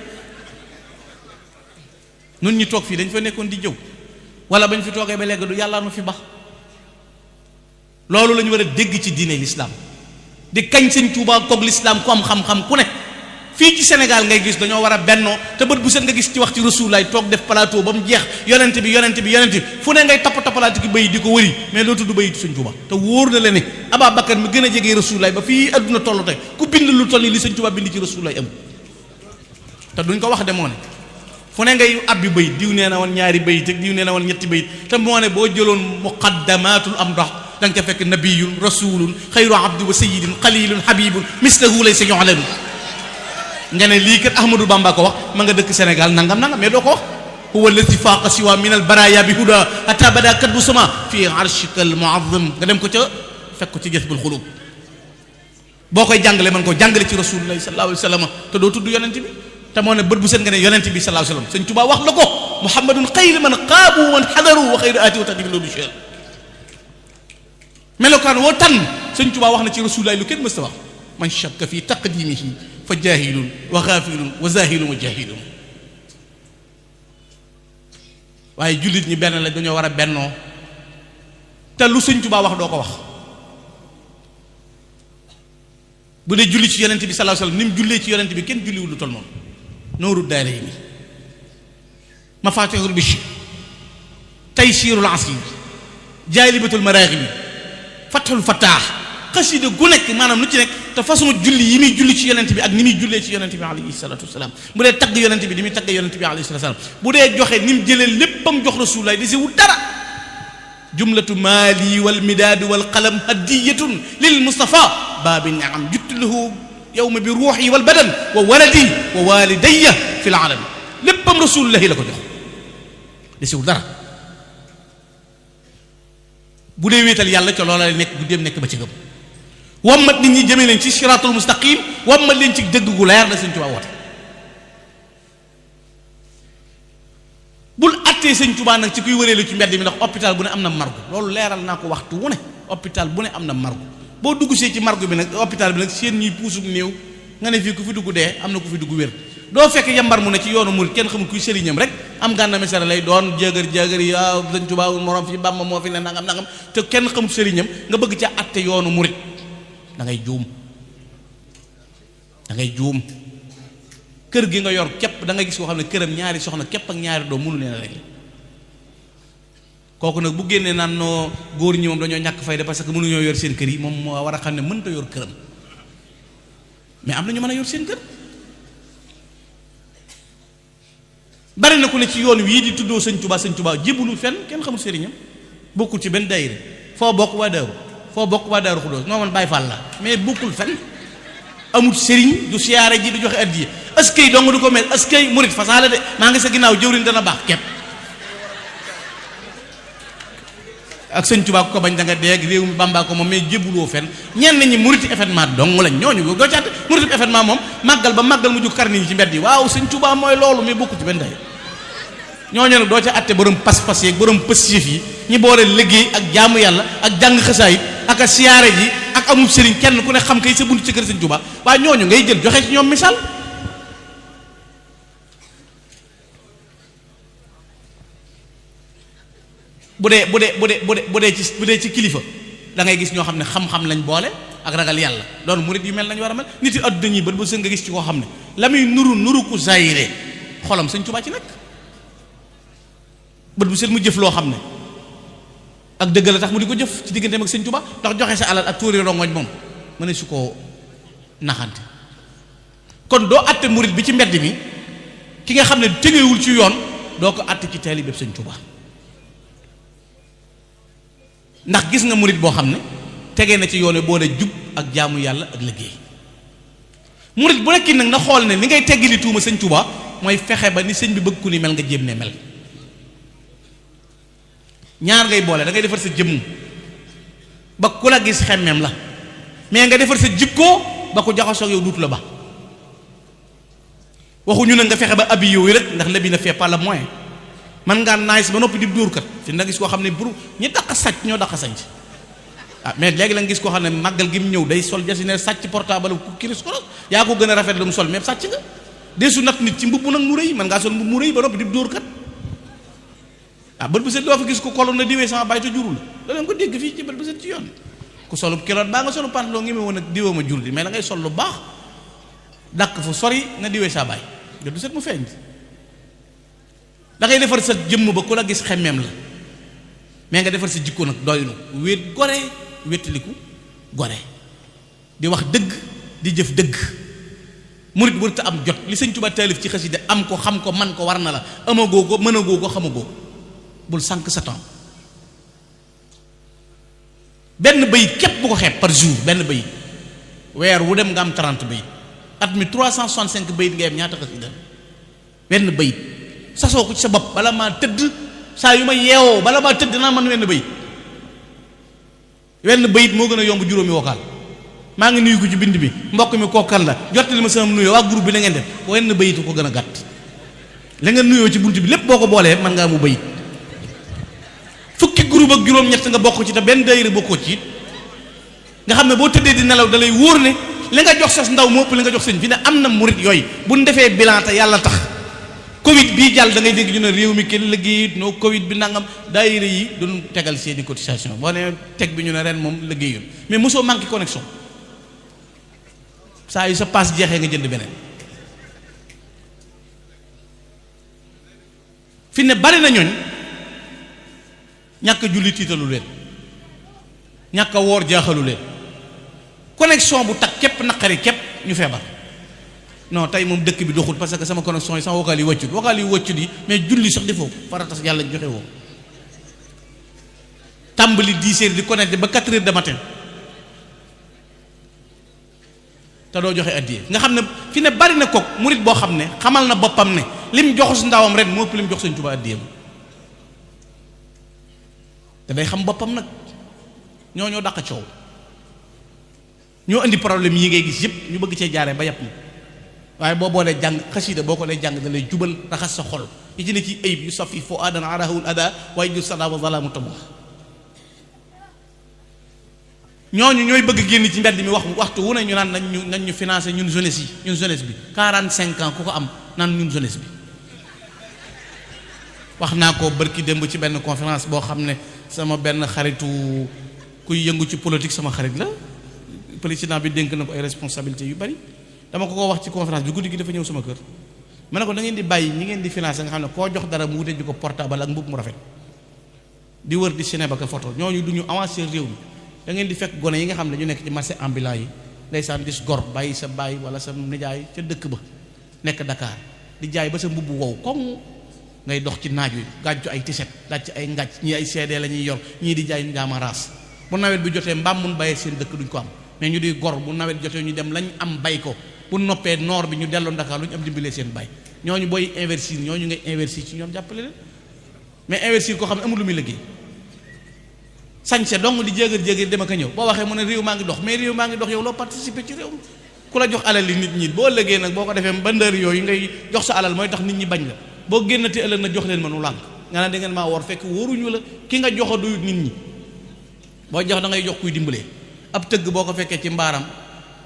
nun ñi toog fii dañ fa nekkoon di jëw wala bañ fi toogee ba léegi du yàlla nu fi bax loolu la ñu war a dégg ci diine l'islam di kañ Sëñ Tuubaa koog l'islam ku am xam-xam ku ne fii ci Sénégal ngay gis dañoo war a bennoo te bët bu set nga gis ci wax ci Rasulullaay toog def plateau ba mu jeex yonent bi fu ne ngay toppalaatu ki bayit di ko wëri mais doo tudd bayitu Sëñ Tuubaa te wóor na la ne Ababacar mi gën a jege Rasulullaay ba fii adduna tollu tey ku bind lu toll ni li Sëñ Tuubaa bind ci Rasulullaay am te duñ ko wax de moo ne fu ne ngay abbi bayit diw nee na woon ñaari bayit ak diw nee na woon ñetti bayit te moo ne boo jëloon muqaddamatul am dox da nga ca fekk nabiyun rasulun xayru abdi wa sayyidin qalilun habibun mislahu laysa yu'lanu nga ne lii kat Ahmadou Bamba ko wax ma nga dëkk Sénégal nangam mais doo ko wax huwa allati faaqa siwa min al baraya bi huda hatta bada kaddu sama fi arshika al muazzam nga dem ko ca fekk ko ci jazbul xulub boo koy jàngale man ko jàngale ci rasulullah sallallahu alayhi wa sallam te doo tudd yonent bi te moo ne bët bu set nga ne yonent bi sallallahu alayhi wa sallam Sëñ Tuubaa wax la ko muhammadun xayru man qaabu man xadaru wa xayru aati wa taqdim loolu cher melokaan woo tànn Sëñ Tuubaa wax na ci rasulullah lu kenn mës ta wax man shakka fi taqdimihi fa jaahilun wa gaafilun wa zaahilun wa jaahilun waaye jullit ñi benn la dañoo war a bennoo te lu Sëñ Tuubaa wax doo ko wax bu dee julli ci yonent bi sallallahu alayhi wasallam ni mu jullee ci yonent bi kenn julliwul lu tol noonu nooru daarayni mafatihul bichri taysirul asir jaalibatul maraaxib fathul fattaax xasida gu nekk maanaam lu ci nekk te façon julli yi muy julli ci yonent bi ak ni muy jullee ci yonent bi alayhi salatu wasalaam bu dee tagg yonent bi ni muy tagg yonent bi alayhi salatu wasalaam bu dee joxe ni mu jëlee léppam jox rasulullaay di si wut dara jumlatu maali wal midaadu wal qalam hadiyatun lil mustafa baabi niam juttulahu yawma bi ruuhi wal badan wa waladi wa walidayya fi l alamin léppam rasulullahi la ko jox desiwul dara bu dee wéetal yàlla ca loola nekk bu dem nekk ba ci gëm wammat nit ñi jëmee leen ci siratul mustaqim wammat leen ci dëgg gu leer la Sëñ Tuubaa woote bul attee Sëñ Tuubaa nag ci kuy wëreelu ci mbedd mi ndax hôpital bu ne am na margo loolu leeral naa ko waxtu wu ne hôpital bu ne am na margo boo dugg see ci margo bi nag hôpital bi nag seen ñuy puusug néew nga ne fii ku fi dugg dee am na ku fi dugg wér doo fekk yambar mu ne ci yoonu murid kenn xamul kuy sëriñam rek am gànna mesara lay doon jëgër yi waaw Sëñ Tuubaa morom fi Bàmba moo fi ne nangam te kenn xamul sëriñam nga bëgg ca atte yoonu murid da ngay juum kër gi nga yor képp da ngay gis koo xam ne këram ñaari soxna képp ak ñaari doom mënu leen a régler kooku nag bu génnee naan noo góor ñi moom dañoo ñàkk fayda parce que mënuñoo yor seen kër yi moom moo war a xam ne mënta yor këram mais am na ñu mën a yor seen kër bari na ku ne ci yoon wii di tuddoo Sëñ Tuubaa jébbalu fenn kenn xamul sëriñam bokkul ci benn daayira foo bokk waa Daaru Xudoos noo man Baay Faal la mais bokkul fenn amul sëriñ du siyaare ji du joxe addiya askay dong du ko mel askay murit fasaale de maa ngi sa ginnaaw jëwriñ dana baax kepp ak Sëñ Tuubaa ko bañ da nga dégg réew mi Bàmbaa ko moom mais jébbuloo fenn ñenn ñi muriti événement dong lañ ñooñu doo caat muriti événement moom màggal ba màggal mu jóg kar nit ñi ci mbedd yi waaw Sëñ Tuubaa mooy loolu mais bokkul ci benn day ñooñu nag doo ca atte borom pas-pas yeeg borom pësif yi ñi boole liggéey ak jaamu yàlla ak jàng xasaayit ak a siyaare ji ak amul sëriñ kenn ku ne xam kay sa buntu ci kër Sëñ Tuubaa waaye ñooñu ngay jël joxe ci ñoom misaal bu dee ci kilifa da ngay gis ñoo xam ne xam-xam lañ boole ak ragal yàlla doon murid yu mel nañ war a mel nit yi àdduna ñi bët bu sën nga gis ci koo xam ne la muy nuru ku zaayire xolam Sëñ Tuubaa ci nekk bët bu set mu jëf loo xam ne ak dëgg la tax mu di ko jëf ci digganteem ak Sëñ Tuubaa ndax joxe sa alal ak tuuri rongoñ moom mu ne su ko naxante kon doo atte murid bi ci mbedd mi ki nga xam ne tegewul ci yoon doo ko atte ci taalibe bi Sëñ Tuubaa ndax gis nga murid boo xam ne tegee na ci yoon wi boole jub ak jaamu yàlla ak liggéey murid bu nekki nag na xool ne li ngay teggi li tuuma Sëñ Tuubaa mooy fexe ba ni sëñ bi bëgg ku ni mel nga jéem ne mel ñaar ngay boole da ngay defar sa jëmm ba ku la gis xemmeem la mais nga defar sa jikkoo ba ku jaxasoo yow duutu la ba waxuñu ne nga fexe ba abi yow yi rek ndax lebi na fait pas le moyen man ngaa naaj ba noppi di dóor kat fi nga gis koo xam ne pour ñi daq sàcc ñoo daq sañc ah mais léegi la nga gis koo xam ne màggal gi mu ñëw day sol jasine sàcc portable ku kiris ko yaa ko gën a rafet lu mu sol mais sàcc nga deesu nat nit ci mbubb nag mu rëy man ngaa sol mbubb mu rëy ba noppi di dóor kat ah bët bu set doo fa gis ko kolu na diwee sama baay te jurul da leen ko dégg fii ci bët bu set ci yoon ku solu kiloot baa nga solu pantalon ngi me woon ak diwee ma jur di mais da ngay sol lu baax dàq fu sori na diwee sa baay bët bu set mu feeñ da ngay defar sa jëmm ba ku la gis xemmeem la mais nga defar sa jikko nag doylu wéet gore wéttaliku gore di wax dëgg di jëf dëgg murit bu ta am jot li Sëñ Tuubaa taalif ci xasida am ko xam ko man ko war na la amagoo ko mënagoo ko xamagoo bul sànq sa temps benn bayit képp bu ko xeeb par jour benn bayit weer wu dem nga am 30 bayit at mi 365 bayit nga am ñaata xasida benn bayit sasoo ko ci sa bopp bala maa tëdd saa yu ma yeewoo bala maa tëdd naa man wenn bayit moo gën a yomb juróomi wokaal maa ngi nuyu ko ci bind bi mbokk mi kookan la jottali ma sama nuyoo waa groupe bi la ngeen def wenn bayit ko gën a gàtt la nga nuyoo ci bunt bi lépp boo ko boolee man ngaa mu bayit fukki groupe ak juróom-ñett nga bokk ci te benn daayira bokkoo ci it nga xam ne boo tëddee di nelaw da lay wóor ne li nga jox sas ndaw moo ëpp li nga jox sëñ fi ne am na murit yooyu bu ñu defee bilan te yàlla tax Covid bii jàll da ngay dégg ñu ne réew mi kenn liggéeyut noo Covid bi nangam daayira yi duñ tegal seeni cotisation boo ne teg bi ñu ne ren moom liggéeyul mais mosoo manqué connexion saa yu sa paas jeexee nga jënd beneen fi ne bari na ñooñ ñàkk a julli tiitalu leen ñàkk a woor jaaxalu leen connexion bu takk képp naqari képp ñu feebar non tey moom dëkk bi doxul parce que sama connexion yi sama vocal yi wàccut yi mais julli sax defoo farata yàlla joxe woo tàmbali 10 heures di connecté ba 4 heures de matin te doo joxe addiye nga xam ne fi ne bari na kook murit boo xam ne xamal na boppam ne lim joxu si ndawam ren moo ëpp lim jox Sëñ Tuubaa addiye te day xam boppam nag ñoo dàq coow ñoo indi problème yi ngay gis yëpp ñu bëgg cee jaaree ba yàpp na waaye boo boolee jàng xasiida boo ko dee jàng da lay jubal raxas sa xol yi ci ne ci ayib yu safi foo adan arahul ada waaye ju sada wa zalamu tabux ñooñu ñooy bëgg génn ci mbedd mi waxtu wu ne ñu naan nañ ñu financé ñun jeunesse bi 45 ans ku ko am naan ñun jeunesse bi wax naa ko bërki démb ci benn conférence boo xam ne sama benn xaritu kuy yëngu ci politique sama xarit la président bi dénk na ko ay responsabilités yu bari dama ko wax ci conférence bi guddi gi dafa ñëw sama kër ma ne ko da ngeen di bàyyi ñi ngeen di financé nga xam ne koo jox dara mu wute ji ko portable ak mbubb mu rafet di wër di ciné ba ko photo ñooñu du ñu avancé réew mi da ngeen di fekk gone yi nga xam ne ñu nekk ci marché ambulant yi ndeysaan dis gor bàyyi sa baay wala sa nijaay ca dëkk ba nekk Dakar di jaay ba sa mbubb wow koŋ ngay dox ci naaj wi gàjju ay tiset daaj ci ay ngàcc ñii ay CD la ñuy yor ñii di jaay njaama raas bu nawet bi jotee mbaam mun bàyyee seen dëkk duñ ko am mais ñu di gor bu nawet jotee ñu dem lañ am bay ko bu noppee noor bi ñu delloo Dakar lu ñu am dimbalee seen bay ñooñu booy investir ñooñu ngay investir ci ñoom jàppale leen mais investir koo xam ne amul lu muy liggéey sañse dong di jéegar dem ak a ñëw boo waxee mu ne réew maa ngi dox mais réew maa ngi dox yow loo participer ci réew mi ku la jox alal li nit ñi boo ëllëgee nag boo ko defee bandeur yooyu ngay jox sa alal mooy tax nit ñi bañ la boo génnati ëllëg na jox leen ma nu lànk nga naan da ngeen maa wor fekk wóoruñu la ki nga jox doyut nit ñi boo jox da ngay jox kuy dimbalee ab tëgg boo ko fekkee ci mbaaram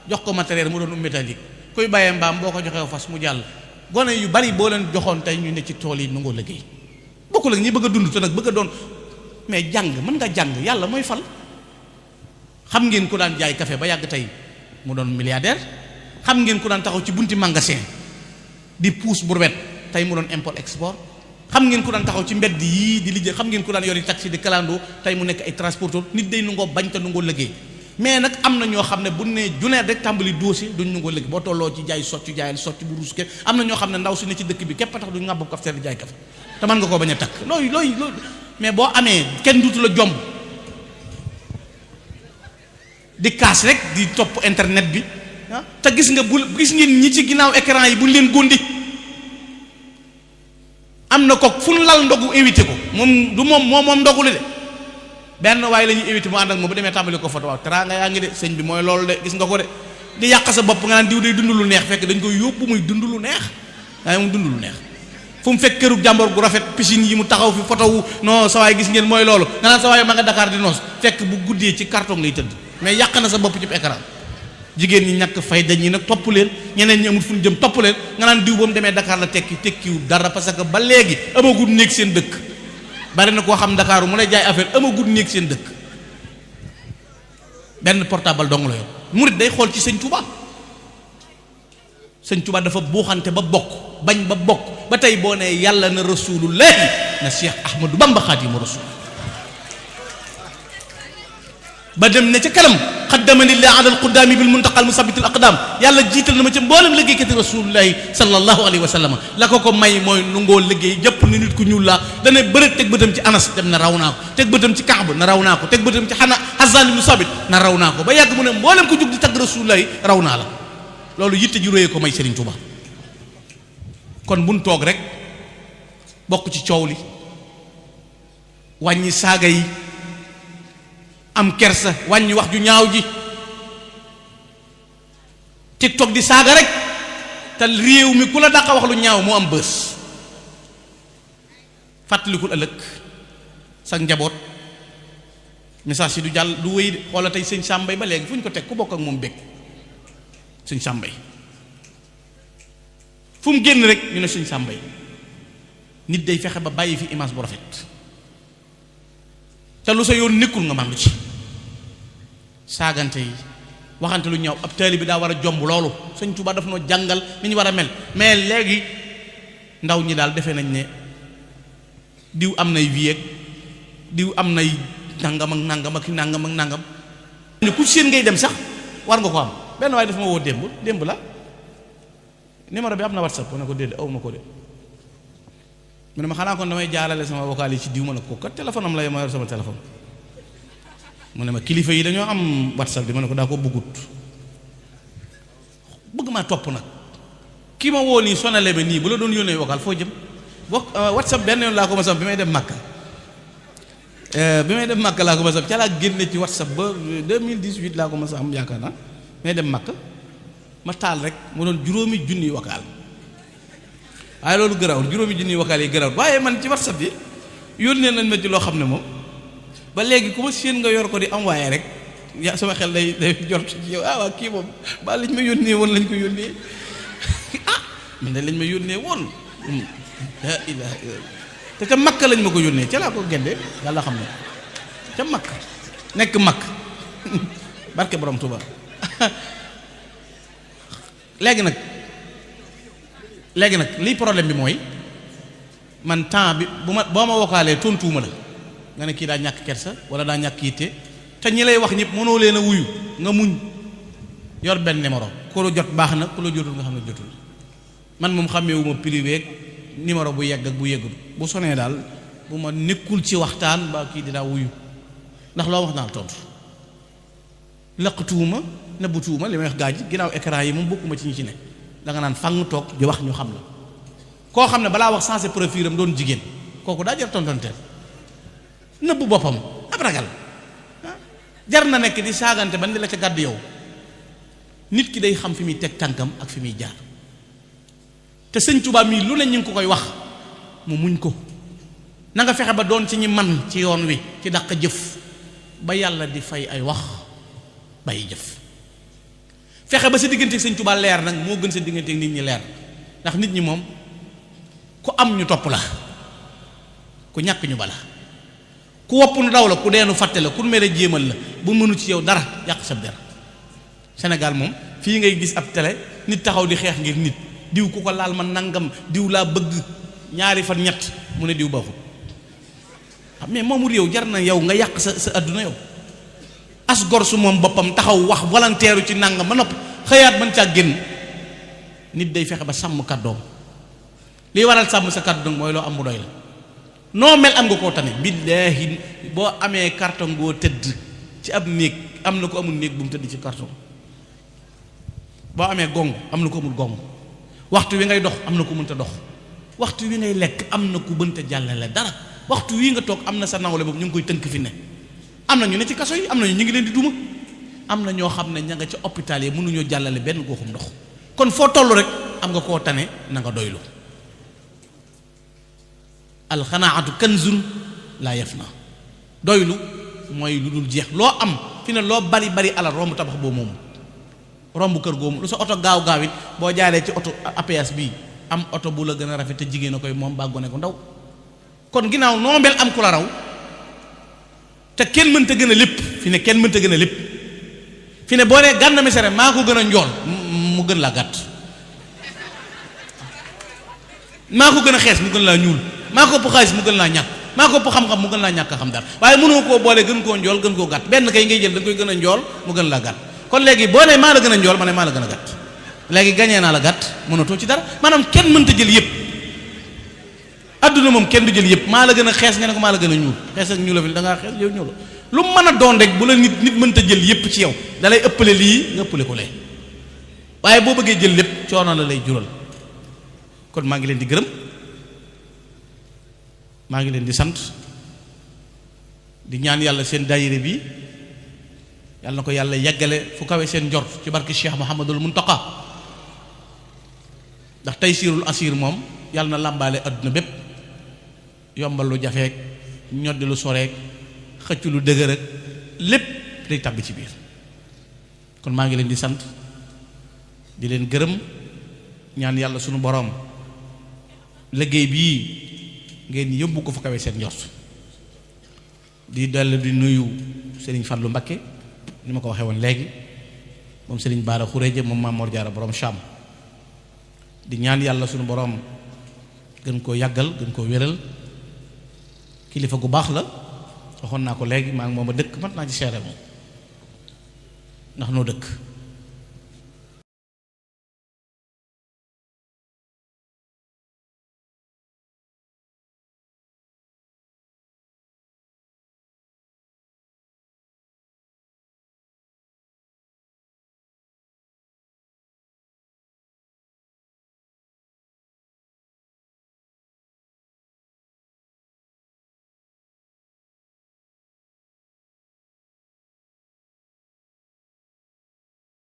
jox ko matériel mu doon métallique kuy bàyyee mbaam boo ko joxee fas mu jàll gone yu bari boo leen joxoon tey ñu ne ci tool yi nangoo liggéey bokkul ak ñi bëgg a dund te nag bëgg a doon mais jàng mën nga jàng yàlla mooy fal xam ngeen ku daan jaay café ba yàgg tey mu doon milliardaire xam ngeen ku daan taxaw ci bunti magasin di puus brouette tey mu doon import export xam ngeen ku daan taxaw ci mbedd yii di liggéey xam ngeen ku daan yori taxi di kalandoo tey mu nekk ay transporteur nit day nangoo bañ te nangoo liggéey mais nag am na ñoo xam ne bu ne juneet rek tàmbali dossier duñ nangoo liggéey boo tolloo ci jaay soccu jaayal soccu bu ruus ke am na ñoo xam ne ndaw si ne ci dëkk bi képp a tax duñ ngàbbu kaf di jaay café te mën nga koo bañ a takk loolu mais boo amee kenn duutu la jomb di kaas rek di topp internet bi ah te gis ngeen ñi ci ginnaaw écran yi buñ leen góndi am na ko fu ñu lal ndogu invité ko moom du moom ndogu li de benn waaye la ñuy invité mu ànd ak moom bu demee tàmbali ko photo waaw teraanga yaa ngi de sëñ bi mooy loolu de gis nga ko de di yàq sa bopp nga naan diw day dund lu neex fekk dañ koy yóbbu muy dund lu neex waaye mu dund lu neex fu mu fekk kërug jàmbor gu rafet piscine yi mu taxaw fi photo wu non sa waay gis ngeen mooy loolu nga naan sa waay ma nga Dakar di noos fekk bu guddee ci carton lay tëdd mais yàq na sa bopp ci écran jigéen ñi ñàkk fay dañ ñi nag topp leen ñeneen ñi amul fu ñu jëm topp leen nga naan diw ba mu demee Dakar la tekkiwul dara parce que ba léegi amagul néeg seen dëkk bari na koo xam Dakar mu lay jaay affaire amagul néeg seen dëkk benn portable dong la yor murit day xool ci sëñ Touba dafa buuxante ba bokk bañ ba bokk ba tey boo ne yàlla na rasulullahi na Cheikh Ahmadou Bamba Xaadimu Rasul ba dem ne ca kanam xaddamani llah ala alquddaami bil muntaqal musabbitil aqdam yàlla jiital na ma ca mboolem liggéeykati rasulullahi sallallahu alayhi wa sallam la ko may mooy nungoo liggéey jëpp ni nit ku ñuul laa dana bëri teg bëtam ci Anas dem na raw naa ko teg bëtam ci Kaab na raw naa ko teg bëtam ci Hassan ibn Sabit na raw naa ko ba yàgg mu ne mboolem ko jug di tagg rasulullahi raw naa la loolu yitte ju réye ko may Serigne Touba kon buñ toog rek bokk ci coow li wàññi saaga yi am kersa wàññi wax ju ñaaw ji TikTok di saaga rek te réew mi ku la dàqa wax lu ñaaw moo am bës fàttalikul ëllëg sa njaboot message yi du jàll du wéy de xoola tey sëñ Sàmbay ba léegi fu ñu ko teg ku bokk ak moom bég sëñ Sàmbay fu mu génn rek ñu ne sëñ Sàmbay nit day fexe ba bàyyi fi image bu rafet te lu sa yoon nekkul nga màndu ci saagante yi waxante lu ñaaw ab taali bi daa war a jomb loolu sëñ Tuubaa daf noo jàngal ni ñu war a mel mais léegi ndaw ñi daal defee nañ ne diw am nay vie ak diw am nay nangam ak nangam ak nangam ak nangam ne ku seen ngay dem sax war nga ko am benn waaye dafa ma woo démb la numéro bi am na WhatsApp ma ne ko déedéet aw ma ko de mu ne ma xanaa kon damay jaarale sama vocal yi ci diw ma ne ko kat téléphone am la ma yor sama téléphone mu ne ma kilifa yi dañoo am WhatsApp bi ma ne ko daa ko bëggut maa topp nag kii ma woo nii sonale ba nii bu la doon yónnee vocal foo jëm WhatsApp benn yoon laa ko ma sam bi may dem Makka laa ko ma sam ca laa génne ci WhatsApp ba 2018 laa ko ma sam yaakaar naa may dem Makka ma taal rek mu doon juróomi junni vocal waaye loolu gërawul juróomi junni vocal yi gërawul waaye man ci WhatsApp bi yónnee nañ ma ci loo xam ne moom ba léegi ku ma séen nga yor ko di envoyé rek yaa sama xel day jort ci yow waa kii moom ba lañ ma yónnee woon lañ ko yónnee man de lañ ma yónnee woon la ilaha illallah te ca Makka lañ ma ko yónnee ca laa ko gendee yàlla xam ne ca Makka nekk Makka barke borom Tuuba léegi nag liy problème bi mooy man temps bi boo ma wokaalee tontuwuma la nga ne kii daa ñàkk kersa wala daa ñàkk yitte te ñi lay wax ñëpp mënoo leen a wuyu nga muñ yor benn numéro ku la jot baax na ku la jotul nga xam ne jotul man moom xàmmeewuma privé ak numéro bu yegg ak bu yeggul bu sonee daal bu ma nekkul ci waxtaan ba kii dinaa wuyu ndax loo wax naa tontu laqatuwuma nëbbatuwuma li may wax gaa ji ginnaaw écran yi moom bokkuma ci ñi ci ne da nga naan fang toog di wax ñu xam la koo xam ne balaa wax sensé profil am doon jigéen kooku daa jar tontonteel nëbb boppam ab ragal jar na nekk di saagante ban di la ca gàdd yow nit ki day xam fi muy teg tànkam ak fi muy jaar te sëñ Tuubaa mii lu ne ñu ngi ko koy wax mu muñ ko na nga fexe ba doon ci ñi man ci yoon wi ci dàq jëf ba yàlla di fay ay wax bàyyi jëf fexe ba sa diggante sëñ Tuubaa leer nag moo gën sa diggante nit ñi leer ndax nit ñi moom ku am ñu topp la ku ñàkk ñu bala ku wopp nu daw la ku deenu fàtte la ku mere jéemal la bu mënu ci yow dara yàq sa der Sénégal moom fii ngay gis ab télé nit taxaw di xeex ngir nit diw ku ko laal ma nangam diw laa bëgg ñaari fan ñett mu ne diw baaxul mais moomu réew jar na yow nga yàq sa adduna yow as gor su moom boppam taxaw wax volontaire ci nangam ba nopp xëyaat mën caa génn nit day fexe ba sàmm kàddoom liy waral sàmm sa kàddu nag mooy loo am mu doy la noo mel am nga koo tane billaahi boo amee carton goo tëdd ci ab néeg am na ko amul néeg bu mu tëdd ci carton boo amee gong am na ko amul gong waxtu wi ngay dox am na ko mënta dox waxtu wi ngay lekk am na ku mënta jàllale dara waxtu wi nga toog am na sa nawle boobu ñu ngi koy tënk fi ne am na ñu ne ci kaso yi am na ñu ngi leen di duma am na ñoo xam ne ña nga ci hôpital yi mënuñoo jàllale benn goxum ndox kon foo toll rek am nga koo tane na nga doylu alxanaatu kanzun laa yafna doylu mooy lu dul jeex loo am fi ne loo bari bari alal romb tabax boo moomu romb kër goomu lu sa oto gaaw gaaw it boo jaaree ci oto APS bii am oto bu la gën a rafet te jigéen a koy moom baa gone ko ndaw kon ginnaaw noo mel am ku la raw te kenn mënta gën a lépp fi ne kenn mënta gën a lépp fi ne boo nee Gana Messere maa ko gën a njool mu gën laa gàtt maa ko gën a xees mu gën laa ñuul maa ko ëpp xaalis mu gën laa ñàkk maa ko ëpp xam-xam mu gën laa ñàkk a xam dara waaye mënoo koo boole gën koo njool gën koo gàtt benn kay ngay jël da nga koy gën a njool mu gën laa gàtt kon léegi boo nee maa la gën a njool ma ne maa la gën a gàtt léegi gañee naa la gàtt mënatoo ci dara maanaam kenn mënta jël yëpp adduna moom kenn du jël yëpp maa la gën a xees nga ne ko maa la gën a ñuul xees ak ñuula fi da ngaa xees yow ñuula lu mën a doon rek bu la nit mënta jël yëpp ci yow da lay ëppale lii nga ëppale ko lee waaye boo bëggee jël lépp coono la lay jural kon maa ngi leen di gërëm maa ngi leen di sant di ñaan yàlla seen daayira bi yàlla na ko yàlla yeggale fu kawe seen njort ci barke Cheikh Mouhamadul Muntaqa ndax Taysirul Asir moom yàlla na làmbaale adduna bépp yombal lu jafeek ñoddi lu soreek xëcc lu dëgër ak lépp day tàbbi ci biir kon maa ngi leen di sant di leen gërëm ñaan yàlla sunu boroom liggéey bii ngeen yóbbu ko fu kawe seen njort di dellu di nuyu Serigne Fallou Mbakke ni ma ko waxee woon léegi moom Serigne Bara Khourédia moom Maam Mor Jaara borom Cham di ñaan yàlla sunu boroom gën koo yàggal gën koo wéral kilifa gu baax la waxoon naa ko léegi maa ngi moom a dëkk mat naa ci seere moom ndax noo dëkk